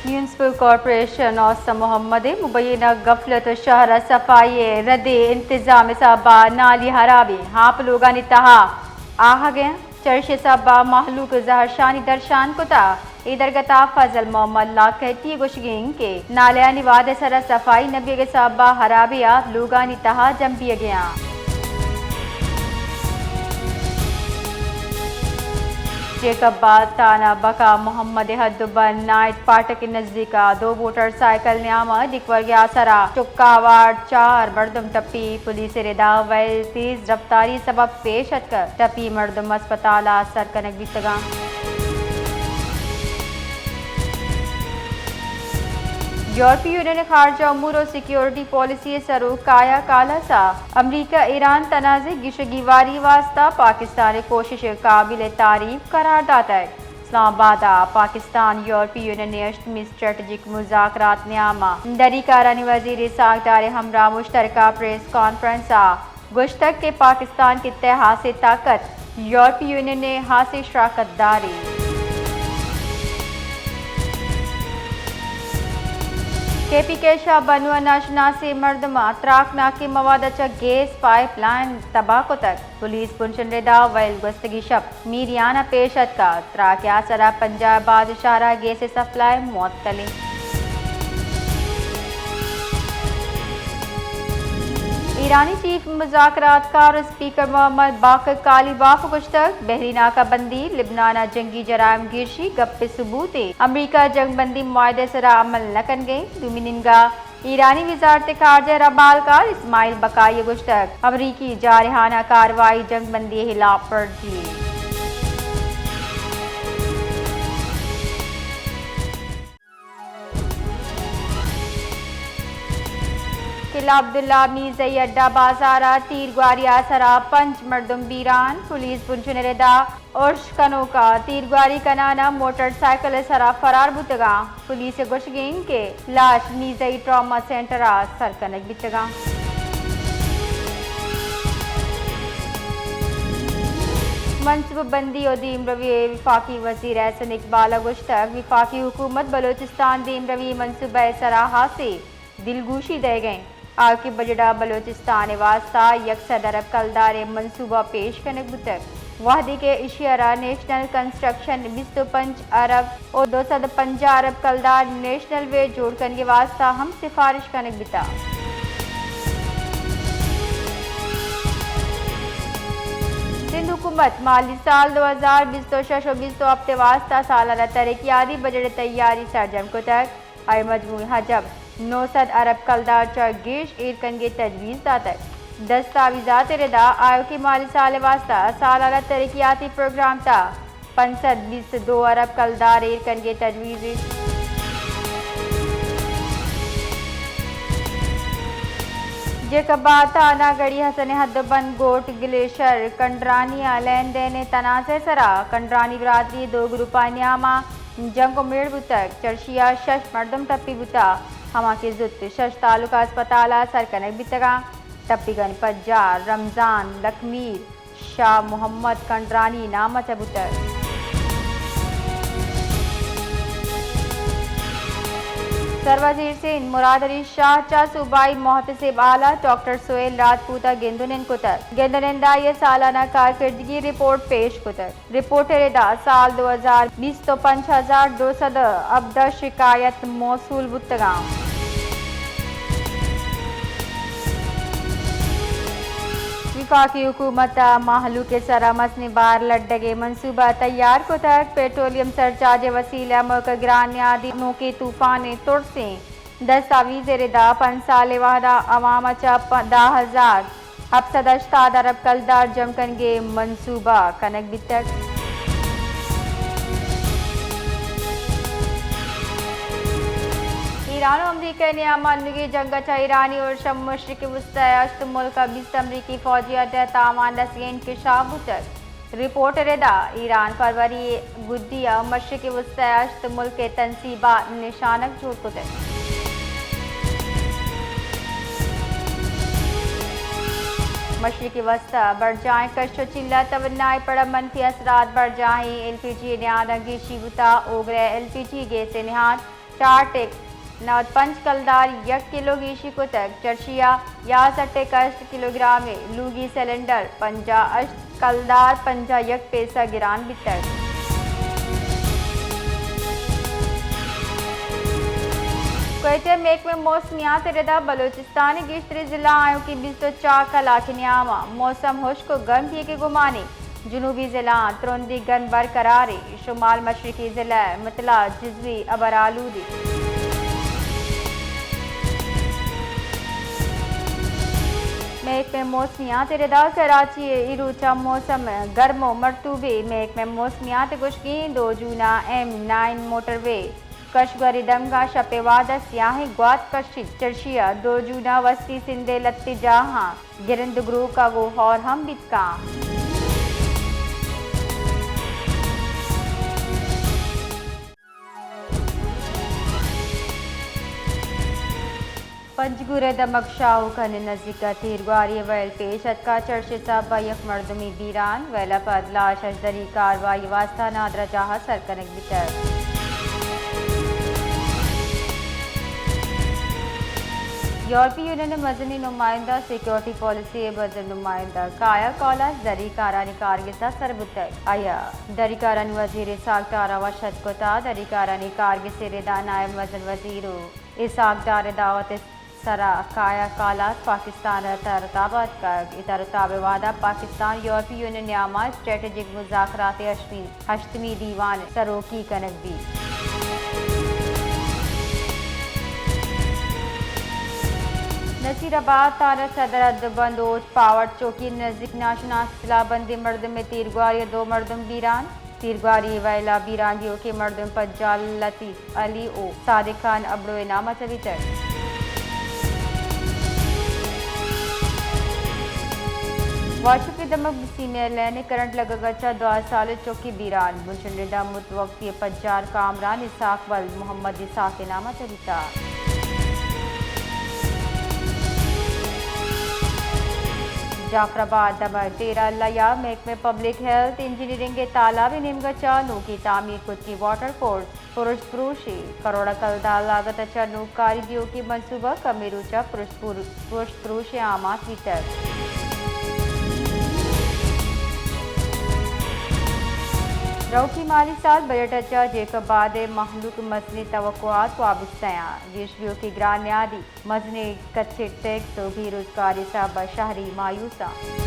Municipal corporation اوست محمد ءِ مبینہ غفلت ءُ شہر ءِ صفائی ءِ رد ءِ انتظام ءِ سبب ءَ نالی ہرابیں، ہاپ لوگانی تہا آہگ ءَ ایں۔ چرشی ءِ سبب ءَ مہلوک زہرشانی درشان کتگ۔ اے درگت ءَ فضل محمد لاکھیتی ءِ گوشگ انت کہ نالیانی وہد ءِ سرا صفائی نہ بیگ ءِ سبب ءَ ہرابیں آپ لوگانی تہا جم بیگ ءَ آں۔ جیکب آباد تھانہ بقا محمد ءِ حد ءُ بند نائٹ پھاٹک ءِ نزیک ءَ دو موٹر سائیکل نیام ءَ ڈیک ورگ ءِ آسرا چکاں وارت، چار مردم ٹپی۔ پولیس ءِ ردا ویل تیز رفتاری سبب پیش اتکگ، ٹپی مردم ہسپتال ءَ سر کنگ بیتگ انت۔ یورپی یونین ءِ خارجہ امور ءُ سیکورٹی پالیسی ءِ سروک کایا کالس ءَ امریکہ ایران تنازعہ ءِ گیش ءُ گیواری ءِ واستہ پاکستان ءِ کوشش ءَ قابل تعریف قرار داتگ۔ اسلام آباد ءَ پاکستان یورپی یونین ءِ ہشتمی اسٹریٹجک مذاکرات ءِ نیام ءَ دری کارانی وزیر ءِ ساکدار ءِ ہمراہ ءَ مشترکہ پریس کانفرنس ءَ گوشتگ کہ پاکستان خطہ ءِ ہاسیں طاقت، یورپی یونین ءِ ہاسیں شراکت دارے۔ کے پی کے شاہ بنو ءَ ناشناسیں مردماں تراکناکیں مواد ءَ چہ گیس پائپ لائن تباہ کتگ۔ پولیس بنشن ءِ ردا ویل گوستگیں شپ میریان ءَ پیش اتکگ، تراک ءِ آسرا پنجاہ ءَ باز شہر ءَ گیس ءِ سپلائی معطل انت۔ ایرانی چیف مذاکرات کار ءُ اسپیکر محمد باقر قالیباف ءَ گوشتگ، بحری ناکہ بندی، لبنان ءِ جنگی جرائم گیشی گپ ءِ ثبوت انت، امریکہ جنگ بندی معاہدہ ءِ سرا عمل نہ کنگ ءَ انت۔ دومی نیمگ ءَ ایرانی وزارت خارجہ ءِ رمبالکار اسماعیل بقائی ءَ گوشتگ، امریکی جارحانہ کاروائی جنگ بندی ءِ ہلاپ ورزی انت۔ قلعہ عبداللہ میرزئی اڈہ بازار ءَ تیرگواری ءِ آسرا پنچ مردم بیران، پولیس بنشن ءِ ردا ارش کنوک ءَ تیرگواری کنان ءَ موٹر سائیکل ءِ سرا فرار بوتگ انت۔ پولیس ءِ گوشگ انت کہ لاش میرزئی ٹراما سینٹر ءَ سر کنگ بیتگ انت۔ منصوبہ بندی ءُ دیمروی ءِ وفاقی وزیر احسن اقبال ءَ گوشتگ، وفاقی حکومت بلوچستان دیمروی منصوبہ ءِ سرا ہاسیں دلگوشی دئیگ ءَ انت۔ آیوکیں بجٹ ءَ بلوچستان ءِ واستہ یک سد ارب کلدار ءِ منصوبہ پیش کنگ بوتگ، وہدے کہ ایشی ءَ را نیشنل کنسٹرکشن بیست ءُ پنچ ارب ءُ دو سد ءُ پنجاہ ارب کلدار نیشنل وے جوڑ کنگ ءِ واستہ ہم سفارش کنگ بیتگ۔ سندھ حکومت مالی سال دو ہزار بیست ءُ شش ءُ بیست ءُ ہپت ءِ واستہ سالانہ ترقیاتی بجٹ ءِ تیاری سرجم کتگ۔ آئی ءَ مجموعی حجم نو سد ارب کلدار چہ گیش ایر کنگ ءِ تجویز داتگ۔ دستاویزات ءِ ردا آیوکیں مالی سال ءِ واستہ سالانہ ترقیاتی پروگرام تھا پنچ سد بیست ءُ دو ارب کلدار ایر کنگ ءِ تجویز انت۔ جیکب آباد تھانہ گڑھی حسن ءِ حد ءُ بند گوٹ گلیشر کنڈرانی ءَ لین دین ءِ تنازعہ ءِ سرا کنڈرانی برادری ءِ دو گروپانی نیام ءَ جنگ ءُ میڑ بوتگ، چرشی ءَ شش مردم ٹپی بوتگ، ہما کہ زوت شش تعلقہ ہسپتال ءَ سر کنگ بیتگ انت۔ ٹپیگانی پجار رمضان، لکھمیر، شاہ محمد کنڈرانی نام ءَ چہ بوتگ۔ سروزیر سندھ مراد علی شاہ چہ صوبائی محتسب اعلی ڈاکٹر سہیل راجپوت ءَ گند ءُ نند کتگ۔ گند ءُ نند ءَ آئی ءِ سالانہ کارکردگی رپورٹ پیش کتگ۔ رپورٹ ءِ ردا سال دو ہزار بیست ءَ پنچ ہزار دو سد ءُ ہبدہ شکایت موصول بوتگ انت۔ وفاقی حکومت ءَ مہلوک ءِ سرا مزنیں بار لڈگ ءِ منصوبہ تیار کتگ۔ پیٹرولیم سرچارج ءِ وسیلہ ءَ ملک ءِ گران نیادی نوکیں طوفان ءِ ترسیں دستاویز ءِ ردا پنچ سال ءِ وہدا عوام ءَ چہ پ-، دہ ہزار ہپت سد ءُ ہشتاد ارب کلدار جم کنگ ءِ منصوبہ کنگ بیتگ۔ ایران ءُ امریکہ ءِ نیام ءَ انوگیں جنگ ءَ چہ ایرانی ارش ءَ مشرق وسطی ءِ ہشت ملک ءَ بیست امریکی فوجی اڈہ ءِ تاوان رسگ ءِ انکشاف بوتگ۔ رپورٹ ءِ ردا ایران فروری ءِ گڈی ءَ مشرق وسطی ءِ ہشت ملک ءِ تنصیباں نشانگ جوڑ کتگ۔ مشرق وسطی ءِ برجاہیں کش ءُ چیل ءَ توانائی ءِ پڑ ءَ منفی اثرات، برجاہیں ایل پی جی ءِ نیاداں گیشی بوتگ، اوگرہ ایل پی جی گیس ءِ نہاد چار ٹک نود پنچ کلدار یک کلو گیشی کتگ، چرشی ءَ یازدہ ٹک ہشت کلوگرام ءِ لوگی سلنڈر پنجاہ ہشت کلدار پنجاہ یک پیسہ گران بیتگ۔ کوئٹہ ءَ محکمہ موسمیات ءِ ردا بلوچستان ءِ گیشتریں ضلع آیوکیں بیست ءُ چار کلاک ءِ نیام ءَ موسم ہشک ءُ گرم بیگ ءِ گمان اِنت۔ جنوبی ضلعاں ترندیں گرم برقرار اِنت۔ شمال مشرقی ضلع متلا جزوی ابر آلود اِنت۔ محکمہ موسمیات ءِ ردا کراچی ءَ اے روچ ءَ موسم گرم ءُ مرطوب اِنت۔ محکمہ موسمیات ءِ گوشگ اِنت دو جون ءَ ایم نائن موٹروے کشگوری دمگ ءَ شپ ءِ وہد ءَ سیاہیں گوات کشیت۔ چرشی ءَ دو جون ءَ وسطی سندھ ءِ لہتے جاہاں گرند گروک ءَ گوں ہور ہم بیت کنت۔ پنجگور ءِ دمگ شاہوکن ءِ نزیک ءَ تیرگواری ءِ ویل پیش اتکا، چرشی ءِ سبب ءَ یک مردمے بیران، ویل ءَ پد لاش ءِ ششدری کاروائی ءِ واستہ نادراہ جاہ ءَ سر کنگ بیتگ۔ یورپی یونین ءِ مزنیں نمائندہ، سیکورٹی پالیسی ءِ مزن نمائندہ کایا کالاس دری کارانی کارگس ءَ سر بوتگ۔ آئی ءَ دری کارانی وزیر ءِ ساکدار ءَ وش اتک کتگ۔ دری کارانی کارگس ءِ ردا نائب مزن وزیر ءُ اے ساکدار ءِ دعوت ءِ سرا کایا کالاس پاکستان ءَ تر ءُ تاب ءَ اتکگ۔ اے تر ءُ تاب ءِ وہدا پاکستان یورپی یونین ءِ نیاما اسٹریٹجک مذاکرات ءِ ہشتمی، ہشتمی دیوان ءِ سروکی کنگ بیت۔ نصیر آباد تھانہ صدر ءِ ہد ءُ بند اوچ پاور چوکی ءِ نزیک ناشناس سلاہ بندیں مردمے تیرگواری ءَ دو مردم بیران۔ تیرگواری ءِ ویل ءَ بیران دیوکیں مردم پجار لطیف علی ءُ صادق خان ابڑو ءِ نام ءَ چہ بیتگ۔ واچک ءِ دمگ بسیمہ لین ءَ کرنٹ لگگ ءَ چہ دو سالیں چکے بیران، بنشن ردا متوفی ءِ پجار کامران اسحاق ولد محمد اسحاق ءِ نام ءَ چہ بیتگ۔ جعفر آباد دمگ ڈیرہ اللہ یار محکمہ پبلک ہیلتھ انجینئرنگ ءِ تالاب ءِ نیمگ ءَ چہ نوکی تعمیر کتگیں واٹر فورس پرشت پروشی، کروڑ کلدار لاگت ءَ چہ نوکاری دیوکیں منصوبہ کمیں روچ ءَ پرشت پر-، پرشت پروشی ءِ آماچ بیتگ۔ روکی مالی سال بجٹ ءَ چہ جیکب آباد ءِ مہلوک مزنیں توقعات وابستہ اَنت۔ گیش بیوکیں گران نیادی، مزنیں کچے ٹیکس ءُ بے روزگاری سبب ءَ شہری مایوس اَنت۔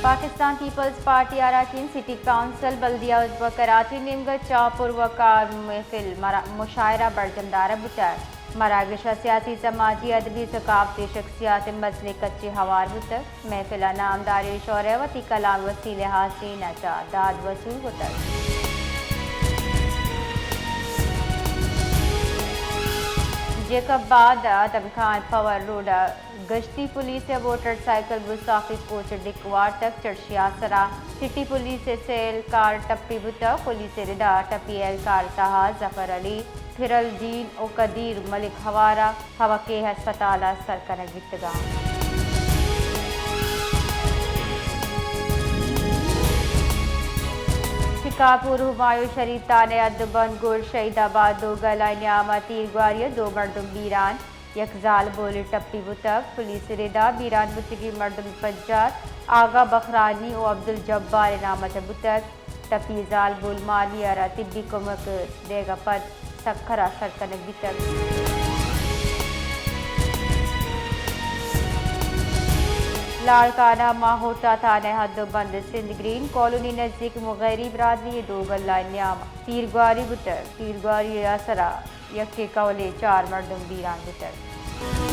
پاکستان پیپلز پارٹی ءِ اراکین سٹی کونسل بلدیہ عزبہ کراچی ءِ نیمگ ءَ چاہ پر وقار محفل مرا-، مشاعرہ برجم دارگ بوتگ۔ مراگش ءَ سیاسی، سماجی، ادبی، ثقافتی شخصیات ءِ مزنیں کچے ہوار بوتگ۔ محفل ءَ نامداریں شعرہ ءَ وتی کلام ءِ وسیلہ ءَ حاضرین ءَ چہ داد وصول کتگ۔ جیکب آباد ءِ آدم خان پاور روڈ ءَ گشتی پولیس ءِ موٹر سائیکل گستاخی کوچ ءَ ڈکھ وارتگ۔ چرشی ءِ آسر ءَ سٹی پولیس ءِ سیل کار ٹپی بوتگ۔ پولیس ءِ ردا ٹپی اہلکار ءِ تہا ظفر علی، پھر الدین ءُ قدیر ملک ہوار ءَ ہوکیں ہسپتال ءَ سر کنگ بیتگ اَنت۔ شکارپور ہمایوں شریف تھانہ ءِ ہد ءُ بند گوں شہید آباد دوگل ءِ نیام ءَ تیرگواری ءَ دو مردم بیران، یک زالبولے ٹپی بوتگ۔ پولیس ءِ ردا بیران بوتگیں مردم ءِ پجار آغا بخرانی ءُ عبدالجبار ءِ نام ءَ چہ بوتگ۔ ٹپی زالبول مانی ءَ را طبی کمک دیگ ءَ پد سکھر ءَ سر کنگ بیتگ۔ لاڑکانہ ماہوٹہ تھانہ ءِ ہد ءُ بند سندھ گرین کالونی ءِ نزیک مغیری برادری ءِ دوگل ءِ نیام ءَ تیرگواری بوتگ۔ تیرگواری ءِ اثر ءَ یکے کہول ءِ چار مردم بیران بوتگ۔